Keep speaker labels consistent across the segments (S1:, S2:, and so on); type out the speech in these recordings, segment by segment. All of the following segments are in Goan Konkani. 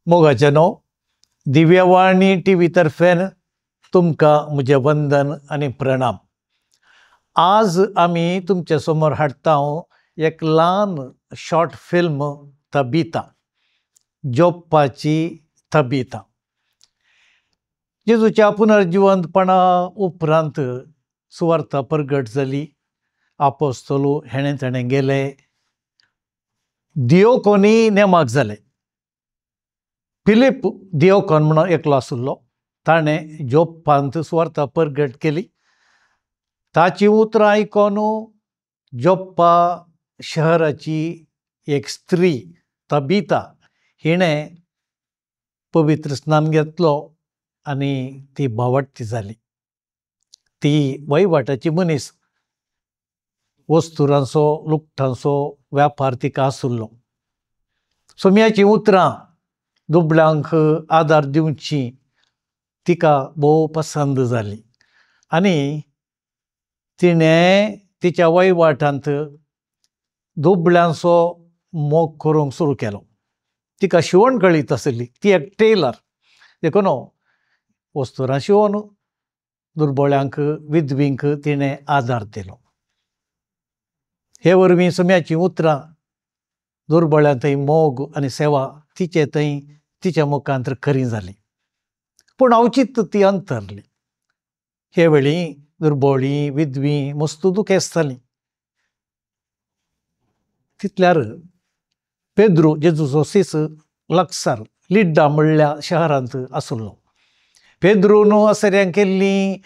S1: मोगाचेनो दिव्यवाणी टीव्ही तर्फेन तुमकां म्हजें वंदन आनी प्रणाम. आज आमी तुमचे समोर हाडटा एक ल्हान शॉर्ट फिल्म तबिता, जोप्पाची तबिता. जेजूच्या पुनर्जिवंतपणा उपरांत सुवार्ता प्रगट जाली. आपोस्तलो हेणें तेणें गेले, दियोकोनी नेमाक जाले. फिलीप दियोकोन म्हणून एकलो आशिल्लो, ताणें जोप्पांत सुवार्ता प्रगट केली. ताची उतरां आयकून जोप्पा शहराची एक स्त्री तबिता हिणें पवित्र स्नान घेतलो आनी ती भावार्थी जाली. ती वहिवाटाची मनीस, वस्तुरांचो लुकटांचो व्यापार तिका आशिल्लो. सोम्याचीं उतरां दुबळ्यांक आदार दिवची तिका भोव पसंद जाली आनी तिणें तिच्या वहिवाटांत दुबळ्यांचो मोग करूंक सुरू केलो. तिका शिवण कळीत आशिल्ली, ती एक टेलर. देखून वस्तुरां शिवोन दुर्बळ्यांक विधवींक तिणें आदार दिलो. हे वरवीं सोम्याचीं उतरां दुर्बळ्यां थंय मोग आनी सेवा तिचे थंय तिच्या मुखांत खरी जाली. पूण अवचीत ती अंतरली. हे वेळी दुर्बोळी विधवी मस्तू दुखेसताली. तितल्यार पेद्रू जेजूचो सीस लागसार लिड्डा म्हणल्या शहरांत आशिल्लो. पेद्रून असऱ्यां केल्ली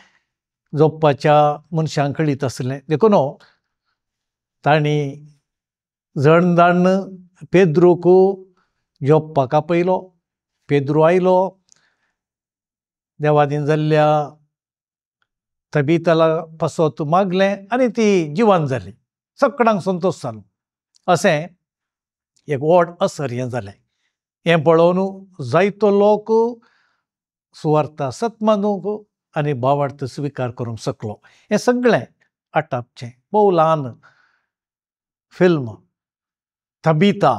S1: जोप्पाच्या मनशांक कळीत आसलें. देखून तांणी जण दाण पेद्रूक जोप्पाक आपयलो. पेद्रू आयलो, देवादीन जाल्ल्या तबिताला पासत मागलें आनी ती जिवन जाली. सगळ्यांक संतोश जालो. अशें एक व्हड असर हें जालें. हें पळोवन जायतो लोक सुवार्ता सत मानूंक आनी भावार्थ स्विकार करूंक शकलो. हें सगळें आटापचें भोव ल्हान फिल्म तबिता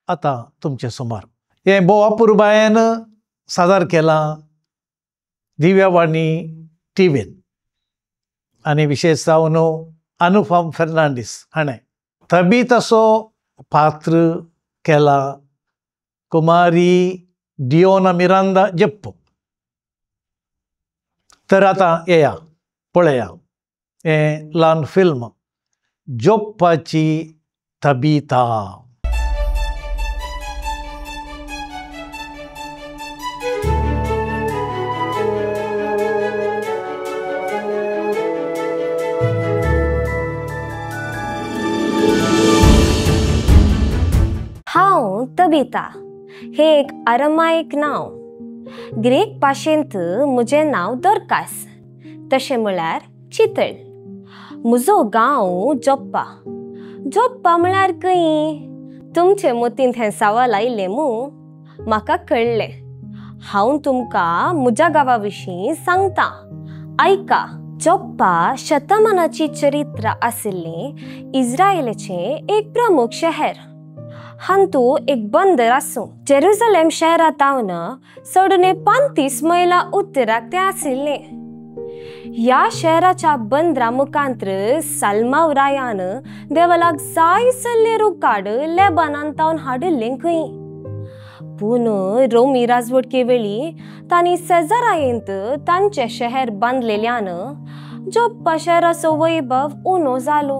S1: आतां तुमचे सुमार. हें भोव अपुरबायेन सादर केलां दिव्यवाणी टीव्हीन आनी विशेश जावन अनुपम फेर्नांडीस हाणें तबिताचो पात्र केला कुमारी डियोना मिरांदा जेप्पो. तर आतां येया पळया हें ल्हान फिल्म जोप्पाची तबिता.
S2: हांव तबिता हे एक आरमायक नांव. ग्रीक भाशेंत म्हजें नांव दोरकास, तशें म्हळ्यार चितळ. म्हजो गांव जोप्पा. जोप्पा म्हळ्यार खंय? तुमचे मतींत हें सवाल आयलें मू? म्हाका कळ्ळें. हांव तुमकां म्हज्या गांवा विशीं सांगता, आयका. जोप्पा शतमानाची चरित्र आशिल्लें इस्रायलाचें एक प्रमुख शहर. हांतू एक बंदर आसूं. जेरुजलेम शहरा तावन सोडून 35 मैलां उत्तराक तें आशिल्लें. ह्या शहराच्या बंदरा मुखांत्र साल्माव रायान देवलाक जाय सल्ले रुकाड लेबानान तावन हाडिल्लें खंय. पूण रोमी राजवटके वेळी तांणी सेजारायेंत तांचें शहर बांदलेल्यान जोप्पा शहराचो वैभव उणो जालो.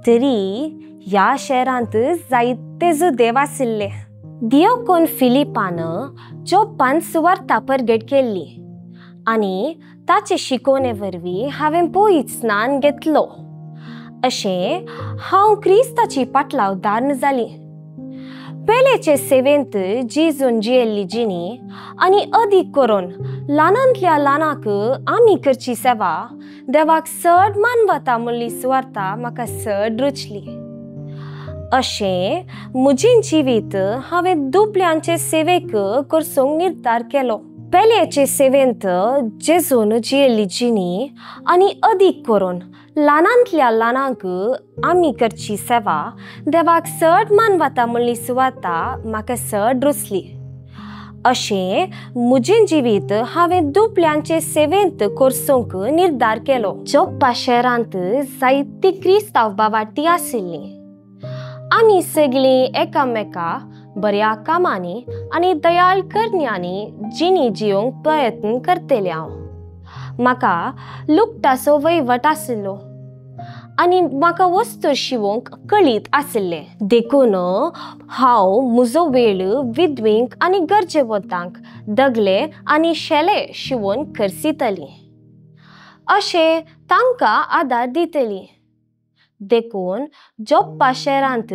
S2: तरी ह्या शहरांत जायते जुदेव आशिल्ले. दियोकोन फिलिपान जोप्पान सुवार्ता परगट केल्ली आनी ताचे शिकोवणे वरवीं हांवें पयत स्नान घेतलो. अशें हांव क्रिस्ताची पाटलावदार जाली. पेलेचे सेवेंत जेजून जियेल्ली जिणी आनी अदीक करून ल्हानांतल्या ल्हानाक आमी करची सेवा देवाक चड मानवता म्हणली सुवार्ता म्हाका चड रुचली. अशें म्हजें जिवीत हांवें दुबळ्यांचे सेवेक करसूंक निर्धार केलो. पेलेचे सेवेंत जेजून जियेल्ली जिणी आनी अदीक करून ल्हानांतल्या ल्हानांक आमी करची सेवा देवाक चड मानवता म्हणली सुवाता म्हाका चड रुचली. अशें म्हजें जिवीत हांवें दुबळ्यांचे सेवेंत कोर्सोंक निर्धार केलो. जोप्पा शहरांत जायती क्रिस्तांव बावाटी आशिल्ली. आमी सगळीं एकामेका बऱ्या कामांनी आनी दयाळ करण्यांनी जिणी जियोंक प्रयत्न करतलें हांव. म्हाका लुकटाचो वहिवट आशिल्लो आनी म्हाका वस्तू शिवोंक कळीत आशिल्लें. देखून हांव म्हजो वेळ विधवींक आनी गरजेवंतांक दगले आनी शेले शिवोन खर्चिताली, अशें तांकां आदार दितली. देखून जोप्पा शहरांत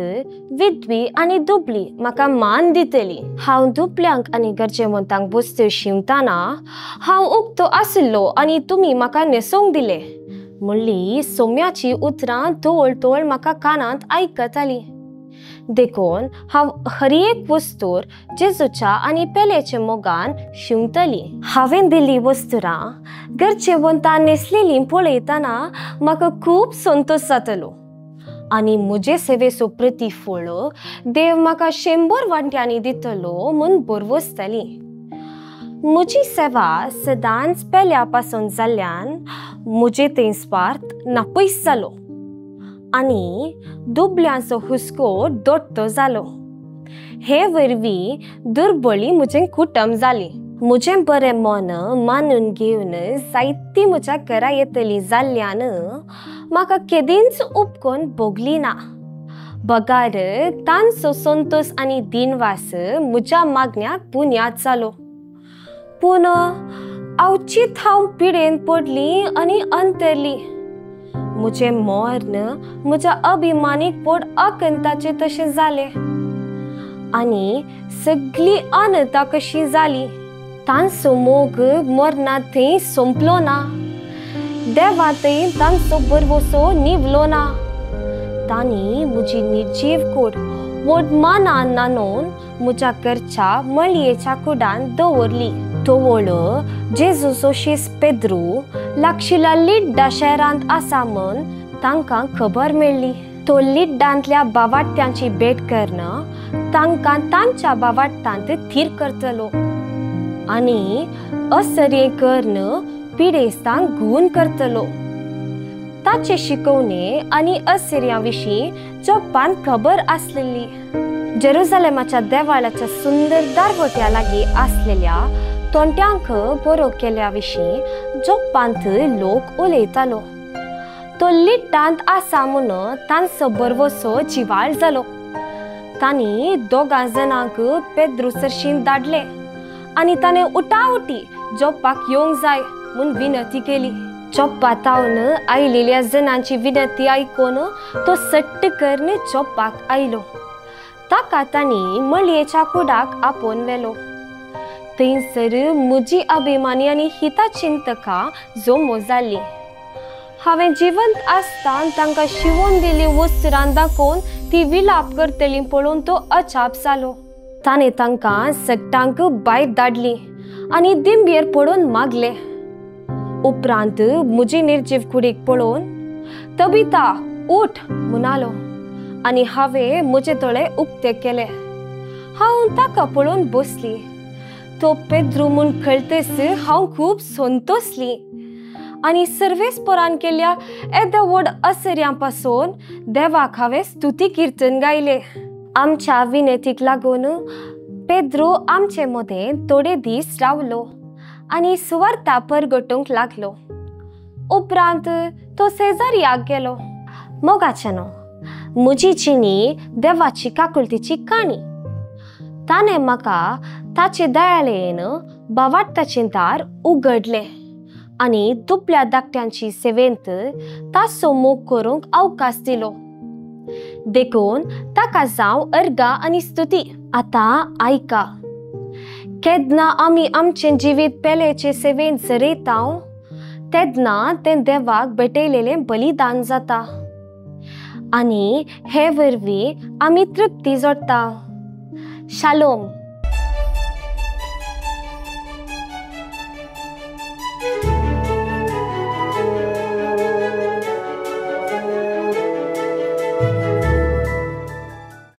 S2: विधवी आनी दुबळी म्हाका मान दितली. हांव दुबळ्यांक आनी गरजेवंतांक वस्तू शिंवतना हांव उक्तो आशिल्लो आनी तुमी म्हाका न्हेसोवंक दिलें म्हणली सोम्याची उतरां तोळ तोळ म्हाका कानांत आयकताली. देखून हांव हर एक वस्तूर जेजूच्या आनी पेलेच्या मोगान शिंवतली. हांवें दिल्ली वस्तुरां गरजेवंतां न्हेसलेलीं पळयतना म्हाका खूब संतोश जातलो आनी म्हजे सेवेचो प्रतिफळ देव म्हाका 100 वांट्यांनी दितलो म्हूण बरवसतली. म्हजी सेवा सदांच पेल्या पासून जाल्ल्यान म्हजे थंय स्वार्थ नापयस जालो आनी दुबळ्यांचो हुस्को दोट्टो जालो. हे वरवीं दुर्बळी म्हजें कुटुंब जाली. म्हजें बरें मन मानून घेवन जायती म्हज्या घरा येतली जाल्ल्यान म्हाका केदींच उपकोन भोगली ना. बगार तांचो संतोश आनी दिनवास म्हज्या मागण्याक बुन्याद जालो. पूण अवचीत हांव पिडेन पडली आनी अंतरली. म्हजें मर्ण म्हज्या अभिमानीक पोट अकंताचें तशें जालें आनी सगळी अनता कशी जाली. तांचो मोग मरना थंय सोंपलो ना, देवा थंय तांचो भरवसो निवलो ना. तांणी म्हजी निर्जीव कूड व्हड मानान नानोवन म्हज्या घरच्या मळयेच्या कुडान दवरली. तवळ जेजूचो शीस पेद्रू लागशिल्ल्या लिड्डा शहरांत आसा म्हूण तांकां खबर मेळ्ळी. तो लिड्डांतल्या बावाट्यांची भेट करून तांकां तांच्या बावाट्टांत थीर करतलो आनी असर्ये करून पिडेस्तांक गूण करतलो. ताचे शिकवणे आनी असर्या विशीं जोप्पान खबर आसलेली. जेरुजलेमाच्या देवाळाच्या सुंदर दारवट्या लागीं आसलेल्या तोंट्यांक बरो केल्या विशीं जोप्पांत लोक उलयतालो. तो लिट्टांत आसा म्हूण तांचो बरवसो जिवाळ जालो. तांणी दोगां जाणांक पेद्रू सरशीं धाडले आनी ताणें उटाउटी जोप्पाक येवंक जाय म्हूण विनंती केली. जोप्पा तावन आयिल्ल्या जणांची विनंती आयकून तो सट्ट करून जोप्पाक आयलो. ताका तांणी मळयेच्या कुडाक आपोवन व्हेलो. थंयसर म्हजी अभिमानी आनी हितचिंतकां जमो जाल्लीं. हांवें जिवंत आसतना तांकां शिवोन दिल्ली वस्त्रां दाखोवन ती विलाप करतली पळोवन तो अजाप जालो. ताणें तांकां सगटांक भायर धाडली आनी दिंबयेर पडून मागले. उपरांत म्हजी निर्जीव कुडीक पळोवन तबिता उठ म्हणालो आनी हांवें म्हजे दोळे उक्ते केले. हांव ताका पळोवन बसली. तो पेद्रू म्हूण कळटच हांव खूब संतोसली आनी सर्वेस्परान केल्ल्या येद्या व्हड असर्यां पासून देवाक हांवें स्तुती किर्तन गायलें. आमच्या विनंतीक लागून पेद्रू आमचे मदें थोडे दीस रावलो आनी सुवार्ता परगटूंक लागलो. उपरांत तो शेजाऱ्याक गेलो. मोगाच्यानो, म्हजी जिणी देवाची काकुळतीची काणी. ताणें म्हाका ताचे दयाळेन बावाट्टाचें दार उगडलें आनी दुबळ्या धाकट्यांची सेवेंत ताचो मोग करूंक अवकाश दिलो. देखून ताका जावं अर्गां आनी स्तुती. आतां आयका, केन्ना आमी आमचें जिवीत पेलेचे सेवेंत झरयता तेन्ना तें देवाक भेटयलेलें बलिदान जाता आनी हे वरवीं आमी तृप्ती जोडटा. शालोम.